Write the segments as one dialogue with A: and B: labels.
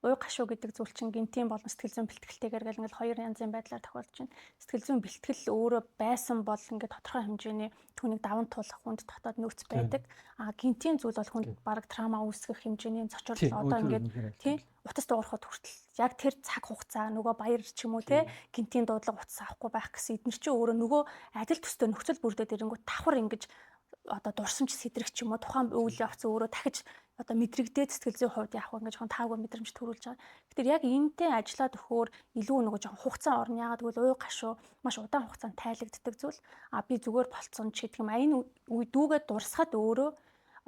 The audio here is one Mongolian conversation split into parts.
A: Уй гашуу гэдэг зүйл чинь гэнэтийн болон сэтгэл зүйн бэлтгэлтэйгээр гэл ингээл хоёр янзын байдлаар тохиолдож байна. Сэтгэл зүйн бэлтгэл өөрөө байсан бол ингээд тодорхой хэмжээний түүнийг даван туулах хүнд дотоод нөөц байдаг. А гэнэтийн зүйл бол хүнд бараг trauma үүсгэх хэмжээний цочрол, одоо ингээд, тий, утас дуугарахад хүртэл яг тэр цаг хугацаа нөгөө баяр ч юм уу, те, гэнэтийн дуудлага, утас авахгүй байх гэсэн эднэр чинь өөрөө нөгөө адил төстэй нөхцөл бүрдээд ирэнгүүт давхар ингэж одоо дурсамж сэдрэх ч юм уу, тухайн үйл явц өөрөө дахиж одоо мэдрэгдээд сэтгэл зүйн хувьд яг ингэж жоохон таагүй мэдрэмж төрүүлж байгаа. Тэгэхээр яг энэтэй ажиллаад өгөхөөр илүү нөгөө жоохон хугацаа орно. Яагаад гэвэл уй гашуу маш удаан хугацаанд тайлагддаг зүйл. А би зүгээр болцсон ч гэдэг юм. А энэ үе дүүгээ дурсахад өөрөө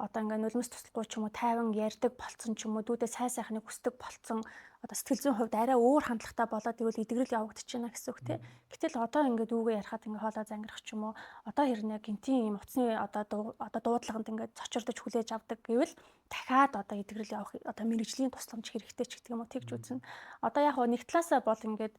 A: одоо ингээ нулимс туслахгүй ч юм уу, тайван ярьдаг болцсон ч юм уу, дүүдээ сайн сайхныг хүсдэг болцсон, одоо сэтгэл зүйн хувьд арай өөр хандлагатай болоод ирвэл эдгэрэл явагдаж байна гэсэн үг, те. Гэтэл одоо ингээ дүүгээ ярихад ингээ хоолой зангирах ч юм уу, одоо хэрнээ гэнэтийн юм утасны одоо дуудлаганд ингээ цочирдож хүлээж авдаг гэвэл дахиад одоо эдгэрэл явах одоо мэргэжлийн тусламж хэрэгтэй ч гэдэг юм уу, тэгж үзнэ. Одоо яг нэг талаасаа бол ингээд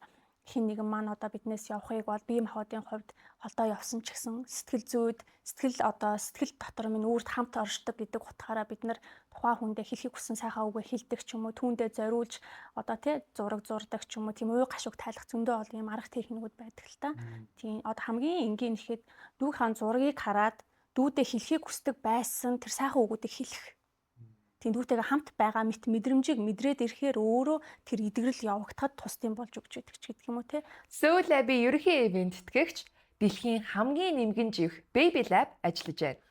A: хэн нэгэн маань одоо биднээс явахыг бол бие махбодын хувьд холдоо явсан ч гэсэн сэтгэл зүйд, сэтгэл одоо сэтгэл дотор минь үүрд хамт оршдог гэдэг утгаараа бид нар тухайн хүндээ хэлэхийг хүссэн сайхан үгээ хэлдэг ч юм уу, түүндээ зориулж одоо, тий, зураг зурдаг ч юм уу, тийм уй гашууг тайлах зөндөө олон юм арга техникүүд байдаг л та. Тийм, одоо хамгийн энгийн нэхэд дүүгийн зургийг хараад дүүдээ хэлэхийг хүсдэг байсан тэр сайхан үгүүдийг хэлэх. Тийм, дүүтэйгээ хамт байгаа мэт мэдрэмжийг мэдрээд ирэхээр өөрөө тэр эдгэрэл явагдахад тусдим болж өгч байдаг ч гэдэг юм уу, те.
B: Soul Lab-ийн ерөнхий event тэтгэгч, дэлхийн хамгийн нэмгэн живх Baby Lab ажиллаж байна.